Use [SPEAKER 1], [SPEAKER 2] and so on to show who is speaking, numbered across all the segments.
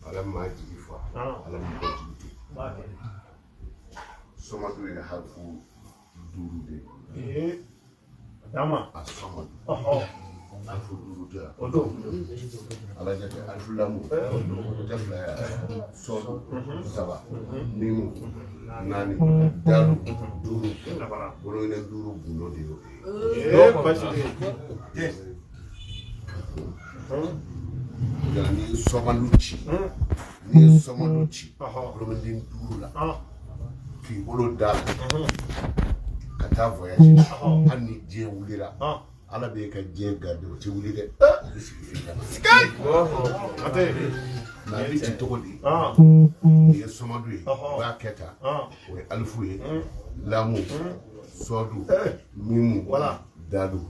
[SPEAKER 1] Ala maa jigi fa, Ala mɔgɔ jigi to. Sɔmadu ye harifu 5 de ye. A sɔmadu harifu 5 tɛ yan. Ala jate alifu lamu o tɛ 2 ye, sɔdu 3, mimu 4, dalu 5, boloɲɛ 5 gundo de y'o ye. N'i ye sɔmadu ci, n'i ye sɔmadu ci boloden 5 la, k'i bolo da ka taa voyage, hali ni diɲɛ wulila, Ala b'e ka diɲɛ garder, o tɛ wuli dɛ, o bɛ sigi f'i ka na. Mais a bɛ ci cogo di? N'i ye sɔmadu ye, i b'a kɛ tan, o ye alifu ye, lamu, sɔdu, mimu, dalu.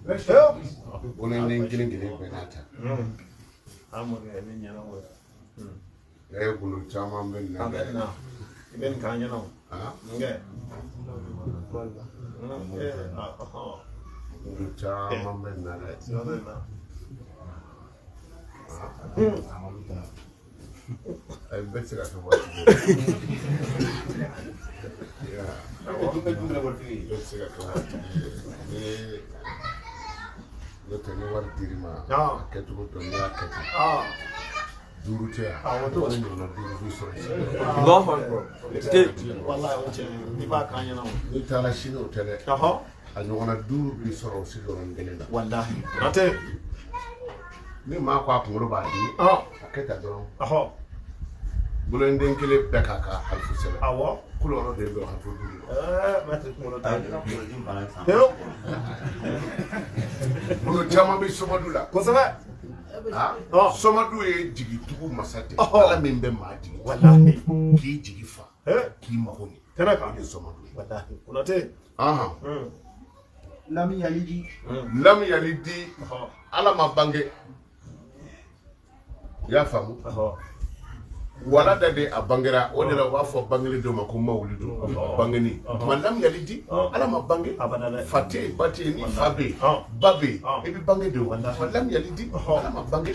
[SPEAKER 1] Boloden kelen kelen bɛɛ n'a ta. E gundo caman bɛ nin na dɛ.
[SPEAKER 2] I bɛ nin k'an ɲɛna o.
[SPEAKER 1] Gundo caman bɛ nin na dɛ. Ayi, bɛɛ tɛ se ka kɛ waritigi ye. Bɛɛ tɛ se ka kɛ waritigi ye. N'o tɛ ni wari dir'i ma, a kɛcogo dɔn, n'i y'a kɛ ten. 5 tɛ yan. O ɲɔgɔnna 5 b'i sɔrɔ i
[SPEAKER 2] I b'a k'an ɲɛna o.
[SPEAKER 1] N'i taara sini o tɛ dɛ. A ɲɔgɔnna 5 b'i sɔrɔ o sigiyɔrɔnin kelen na.
[SPEAKER 2] Walahi.
[SPEAKER 1] Ni maa ko a kunkolo b'a dimi, a kɛ tan dɔrɔn. Boloden kelen bɛɛ k'a ka harifu sɛbɛn. Kolo yɔrɔ de bɛ harifu 5. Bolo caman bɛ sɔmadu la.
[SPEAKER 2] Kosɛbɛ.
[SPEAKER 1] Sɔmadu ye jigitugu masa de ye. Ala min bɛ maa jigi.
[SPEAKER 2] Walahi.
[SPEAKER 1] K'i jigi fa. K'i mago ɲɛ.
[SPEAKER 2] Kɛnɛ kan.
[SPEAKER 1] O de ye sɔmadu ye.
[SPEAKER 2] Walahi. Konate.
[SPEAKER 3] Lam yalidi.
[SPEAKER 1] Lam yalidi. Ala ma bange. I y'a faamu? Walada de a bangera, o de la u b'a fɔ bangeli dɔ ma ko mawulidu, bangeni. Ma lam yalidi, Ala ma bange. Fa tɛ yen, ba tɛ yen, ni fa bɛ yen, ba bɛ yen, i bɛ bange de o. Ma lam yalidi, Ala ma bange.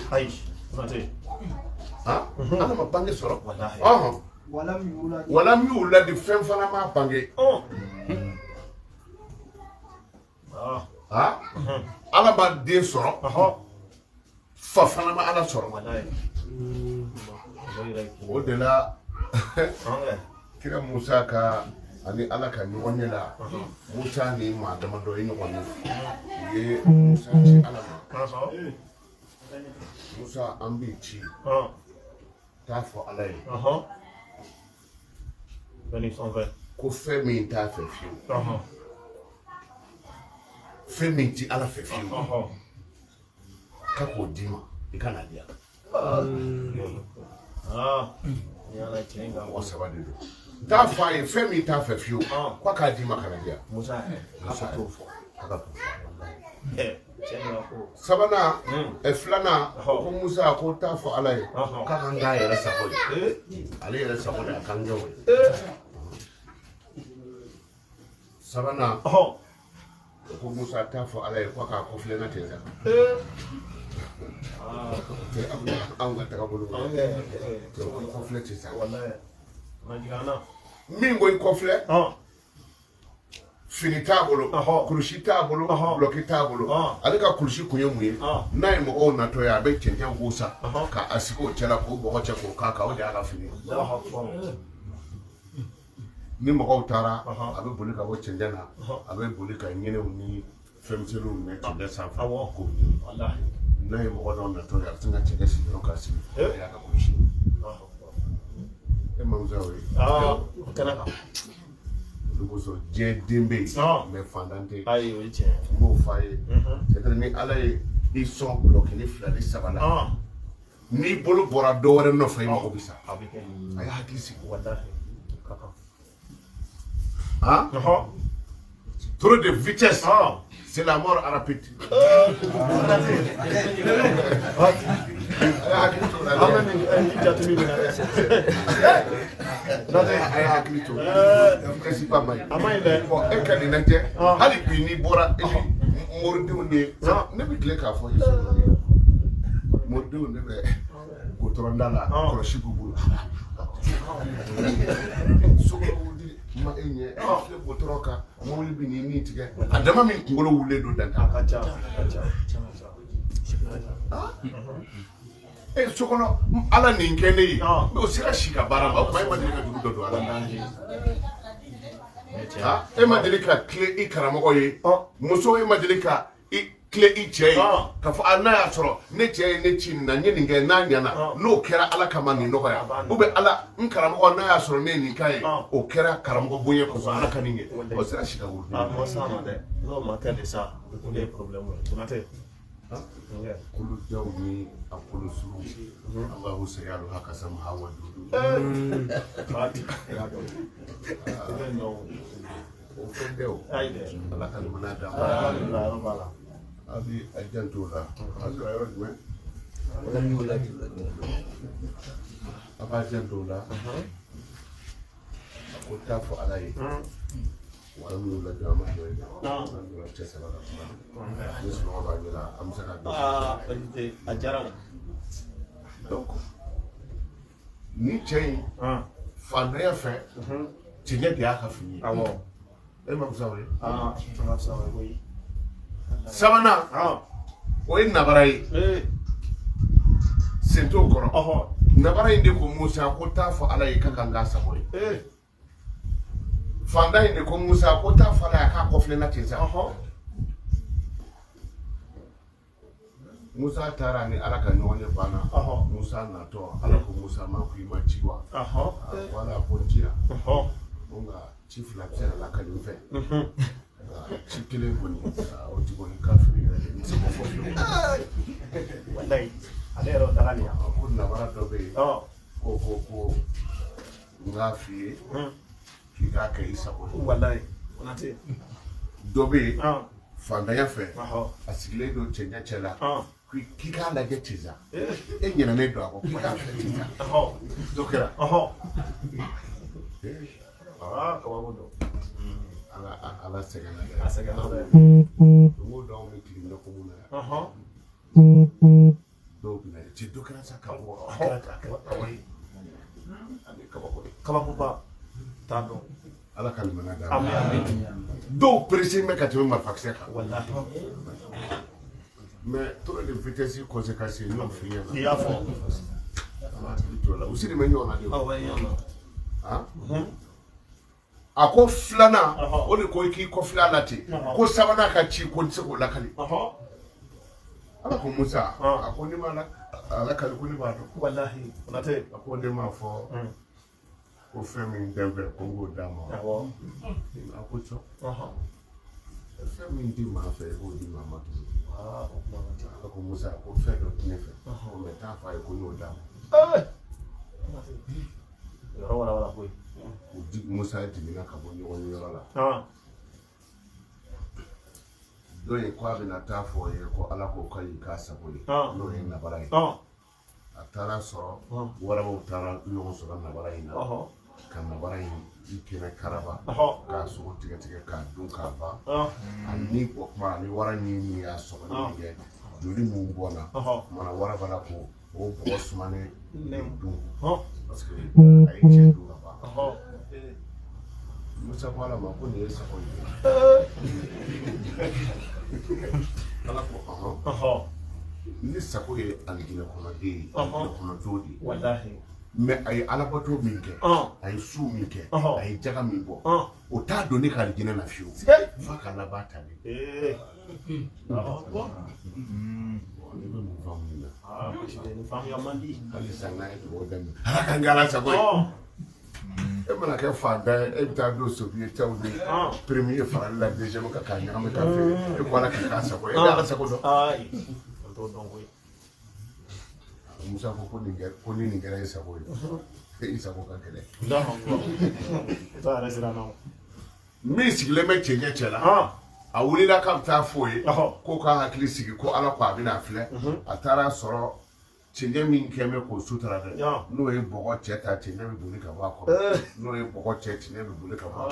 [SPEAKER 1] Ala ma bange sɔrɔ. Walam yuladi, fɛn fana ma bange. Ala ma den sɔrɔ, fa fana ma Ala sɔrɔ. O de la kira Musa ka ani Ala ka ɲɔgɔn ye la, Musa ni maa damadɔ ye ɲɔgɔn ye, u ye Musa ci Ala ma. Musa, an b'i ci, t'a fɔ Ala ye ko fɛn min t'a fɛ fiyewu, fɛn min ti Ala fɛ fiyewu, k'a k'o d'i ma, i ka n'a di yan. Mɔgɔ 3 de don. T'a fɔ a ye fɛn min t'a fɛ fiyewu, k'a k'a d'i ma ka na di yan.
[SPEAKER 2] Musa, a ka t'o fɔ.
[SPEAKER 1] A ka t'o fɔ. Sabanan, filanan, ko Musa ko t'a fɔ Ala ye k'a kan k'a yɛrɛ sago ye. Ale yɛrɛ sago de a kan kɛ o ye. Sabanan, ko Musa t'a fɔ Ala ye k'a k'a kɔfilɛ na ten sa. Anw ka tagabolo kɔfilɛ tɛ sa. Min ko i kɔfilɛ, fini t'a bolo, kulusi t'a bolo, dulɔki t'a bolo. Ale ka kulusi kun ye mun ye? N'a ye mɔgɔw natɔ ye, a bɛ cɛncɛn wo sa k'a sigi o cɛ la, k'o bɔgɔ cɛ k'o k'a kan, o de y'a ka fini ye. Ni mɔgɔw taara, a bɛ boli ka bɔ cɛncɛn na, a bɛ boli ka ɲɛnɛw ni fɛnmisɛnninw minɛ cɛncɛn sanfɛ k'o ɲini. N'a ye mɔgɔ dɔw natɔ ye, a bɛ sin ka cɛncɛn sigi dɔrɔn k'a sigi, o de y'a ka kulusi ye. E ma wusa o ye? O de kosɔn diɲɛ den bɛ yen, mais fantan tɛ yen.
[SPEAKER 2] Ayi, o ye tiɲɛ ye.
[SPEAKER 1] N b'o f'a ye. C'est-à-dire ni Ala ye i sɔn dulɔkini 2 ni 3 la, n'i bolo bɔra dɔ wɛrɛ nɔfɛ, i mago bɛ sa.
[SPEAKER 2] A bɛ kɛ.
[SPEAKER 1] A y'a hakili sigi.
[SPEAKER 2] Walahi. Ka kan.
[SPEAKER 1] Trop de vitesse, c'est la mort rapide. A y'a hakili to. Vitesse ba man ɲi.
[SPEAKER 2] A man ɲi dɛ.
[SPEAKER 1] Bon, e ka nin lajɛ, hali bi n'i bɔra e bi moridenw de, ne bɛ tile k'a fɔ i ye, moridenw de bɛ ko wotɔrɔ da la kɔlɔsi b'u bolo sokɔnɔ wuli ma e ɲɛ filɛ wotɔrɔ kan mobili bɛ n'i ni tigɛ a dama min kunkolo wulilen don dan
[SPEAKER 2] A ka ca a ka ca.
[SPEAKER 1] E so kɔnɔ ala nin kɛ ne ye o sera si ka baara ma o tuma e ma deli ka juru dɔ don ala la e ma deli ka tile i karamɔgɔ ye muso e ma deli ka i tile i cɛ ye k'a fɔ a n'a y'a sɔrɔ ne cɛ ye ne ci nin na n ye nin kɛ n'a ɲɛna n'o kɛra ala kama nin nɔgɔya ou bien ala n karamɔgɔ n'a y'a sɔrɔ ne ye nin k'a ye o kɛra karamɔgɔ bonya kosɔn ala ka nin ɲɛ o sera si ka wuli.
[SPEAKER 2] A ma s'a ma dɛ n'o ma kɛ de sa o de ye problème ye Konate.
[SPEAKER 1] Kolojaw ni a kolosuru Allahu sayalu haka sama hawa dudu. O fɛn tɛ o. Ala ka limaniya d'an ma. A bɛ a janto o la. A sɔrɔ yɔrɔ jumɛn? A b'a janto o la. A ko taa fɔ Ala ye. Wala minnu lajɔ an ma jɔ yen dɛ. An donna cɛ saba ka kuma na. Ni sunɔgɔ b'a ɲɛ la an bɛ se ka dɔ
[SPEAKER 2] fɔ. A diyara o.
[SPEAKER 1] Donc ni cɛ in fantanya fɛ cɛɲɛ de y'a ka fini ye.
[SPEAKER 2] Awɔ.
[SPEAKER 1] E ma fisa o ye.
[SPEAKER 2] Aa ma fisa o ye koyi.
[SPEAKER 1] Sabanan o ye nabara ye. Sen t'o kɔrɔ. Nabara in de ko Musa ko taa fɔ Ala ye k'a ka n k'a sago ye. Fanda in de ko Musa ko taa fɔ Ala ye a k'a kɔfilɛ na ten sa. Musa taara ni Ala ka ɲɔgɔn ye banna. Musa natɔ Ala ko Musa ma ko i ma ci wa? Wala ko n cira. Ko nka ci fila bɛ se ka lakali n fɛ. Nka ci kelen kɔni o ti kɔni kafiri yɛrɛ de n tɛ se k'o fɔ fiyewu.
[SPEAKER 2] Walayi ale yɛrɛ o daga nin yan.
[SPEAKER 1] Ko nabara dɔ bɛ yen. Ko ko ko n k'a f'i ye. K'i k'a kɛ i sago ye.
[SPEAKER 2] Walayi Konate.
[SPEAKER 1] Dɔ bɛ yen fantanya fɛ a sigilen don cɛɲɛ cɛ la k'i k'a lajɛ ten sa e ɲinɛnen don a kɔ kuma y'a filɛ ten sa dɔ kɛra.
[SPEAKER 2] Kabako don.
[SPEAKER 1] Ala ala sɛgɛnna dɛ.
[SPEAKER 2] A sɛgɛnna dɛ.
[SPEAKER 1] Don o don anw bɛ kirin dɔ ko mun na yan. Dɔw bɛ na cɛ dɔ kɛra sa ka bɔ a kɛra a kɛra kabako ye. Ale kabako ye.
[SPEAKER 2] Kabakoba. T'a dɔn.
[SPEAKER 1] Ala ka limaniya d'an ma.
[SPEAKER 2] Ami ami.
[SPEAKER 1] Dɔw pressé bɛ ka tɛmɛ marifakisɛ kan.
[SPEAKER 2] Walahi.
[SPEAKER 1] Mais trop de vitesse conséquence n y'o f'i ɲɛna.
[SPEAKER 2] I y'a fɔ.
[SPEAKER 1] An b'a hakili t'o la u siri bɛ ɲɔgɔn na de o.
[SPEAKER 2] Awɔ ɲɔgɔn na.
[SPEAKER 1] A ko filanan o de ko i k'i kɔfilɛ a la ten ko sabanan ka ci ko n tɛ se k'o lakali. Ala ko Musa a ko ne m'a lakali ko ne b'a dɔn.
[SPEAKER 2] Walahi Konate.
[SPEAKER 1] A ko ne m'a fɔ. Ko fɛn min tɛ n fɛ ko n k'o d'a ma.
[SPEAKER 2] Awɔ.
[SPEAKER 1] A ko cɔ. Fɛn min di maa fɛ i b'o di maa ma tuguni.
[SPEAKER 2] O kuma ka ca.
[SPEAKER 1] A ko Musa ko fɛn dɔ tɛ ne fɛ. Ko mɛ taa fɔ a ye ko n y'o d'a ma.
[SPEAKER 2] Yɔrɔ walawala koyi.
[SPEAKER 1] O di Musa jiginna ka bɔ ɲɔgɔn ye yɔrɔ la. Dɔ in ko a bɛna taa fɔ o ye ko Ala ko k'a y'i k'a sago ye. N'o ye nabara ye. A taara sɔrɔ warabaw taara ɲɔgɔn sɔrɔ nabara in na. Ka nabara in i kɛnɛ karaba k'a sogo tigɛ tigɛ k'a dun k'a ban ani o kuma ni wara ni min y'a sɔgɔ ni kɛ joli mun bɔnna kumana wara b'a la ko o bɔgɔ sumanen dun parce que a ye cɛ dun ka ban. Musa ko Ala ma ko nin ye sago ye. Ala ko ɔhɔn ni sago ye alijinɛ kɔnɔden ye alijinɛ kɔnɔdon de ye.
[SPEAKER 2] Walahi.
[SPEAKER 1] Mais a ye alabato min kɛ a ye su min kɛ a ye jaga min bɔ o t'a don ne ka alijinɛ na fiyewu f'a ka laban ta de. Ne bɛ mun faamu nin na.
[SPEAKER 2] Nin faamuya man di.
[SPEAKER 1] Hali sisan n'a ye dugawu daminɛ Ala ka n kɛ Ala sago ye. E mana kɛ fantan ye e bɛ taa don sobiye cɛw ni premier farali la deuxième kan k'a ɲagami k'a feere e ko Ala k'i k'a sago ye e bɛ Ala sago dɔn.
[SPEAKER 2] Ayi an t'o dɔn koyi.
[SPEAKER 1] Musa ko ko nin kɛra ko ni nin kɛra e sago ye e sago ka gɛlɛn. Min sigilen bɛ cɛncɛn cɛ la a wulila k'a bɛ taa f'o ye ko k'a hakili sigi ko Ala ko a bɛna filɛ a taara sɔrɔ Cɛncɛn min kɛ bɛ k'o sutura dɛ n'o ye bɔgɔ cɛ ta cɛncɛn bɛ boli ka bɔ a kɔrɔ n'o ye bɔgɔ cɛ cɛncɛn bɛ boli ka bɔ a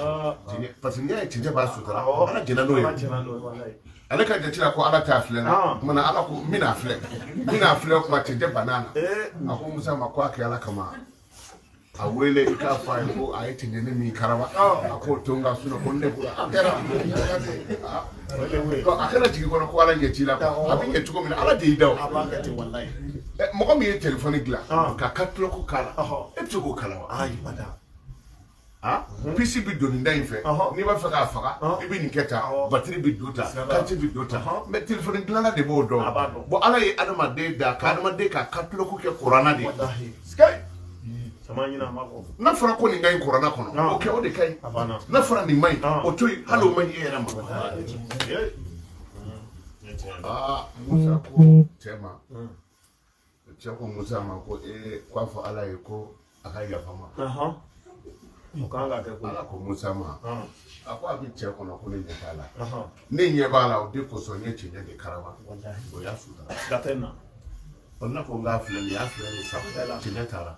[SPEAKER 1] kɔrɔ parce que n'i y'a ye cɛncɛn b'a sutura Ala jɛnna n'o ye ale ka jate la ko Ala t'a filɛ na o tuma Ala ko n bɛna filɛ n bɛna filɛ o tuma cɛncɛn banna na a ko Musa ma ko a kɛ Ala kama a wele i k'a fɔ a ye ko a ye cɛncɛnni min karaba a k'o to n ka sunɔ ko ne bolo a kɛra a kana jigin kɔnɔ ko Ala ɲɛ t'i la a bɛ ɲɛ cogo min na Ala de y'i da o mɔgɔ min ye telefɔni dilan ka katulɔku k'a la e bɛ se k'o kalan wa pisi bɛ don nin da in fɛ n'i b'a fɛ k'a faga i bɛ nin kɛ tan batiri bɛ don tan kariti bɛ don tan mɛ telefɔni dilanna de b'o dɔn bɔn Ala ye adamaden da ka adamaden ka katulɔku kɛ kuranna de ye n'a fɔra ko nin ka ɲi kuranna kɔnɔ o kɛ o de ka ɲi n'a fɔra nin man ɲi o to yen hali o man ɲi e yɛrɛ ma. Musa ko cɛ ma cɛ ko Musa ma ko ee k'a fɔ Ala ye ko a ka yafa ma. Ala ko Musa ma a ko a bɛ cɛ kɔnɔ ko ne ɲɛ t'a la ne ɲɛ b'a la o de kosɔn n ye cɛncɛn de karaba o y'a sutura. Ne ko n k'a filɛ nin ye a filɛ nin ye sa cɛncɛn taara.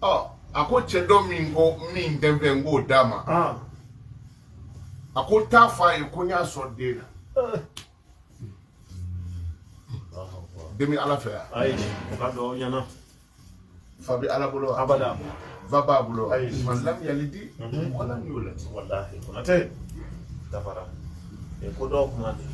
[SPEAKER 1] Ɔ a ko cɛ dɔ min ko min tɛ n fɛ n k'o d'a ma a ko taa fɔ a ye ko n y'a sɔn den na. Den bɛ Ala fɛ yan.
[SPEAKER 2] Ayi o ka dɔn ɲɛna.
[SPEAKER 1] Fa bɛ Ala bolo wa?
[SPEAKER 2] Abada.
[SPEAKER 1] Ba b'a bolo wa?
[SPEAKER 2] Ayi.
[SPEAKER 1] Man lam yalidi wa lam yulad.
[SPEAKER 2] Walahi Konate dafara. Ko dɔw kuma de.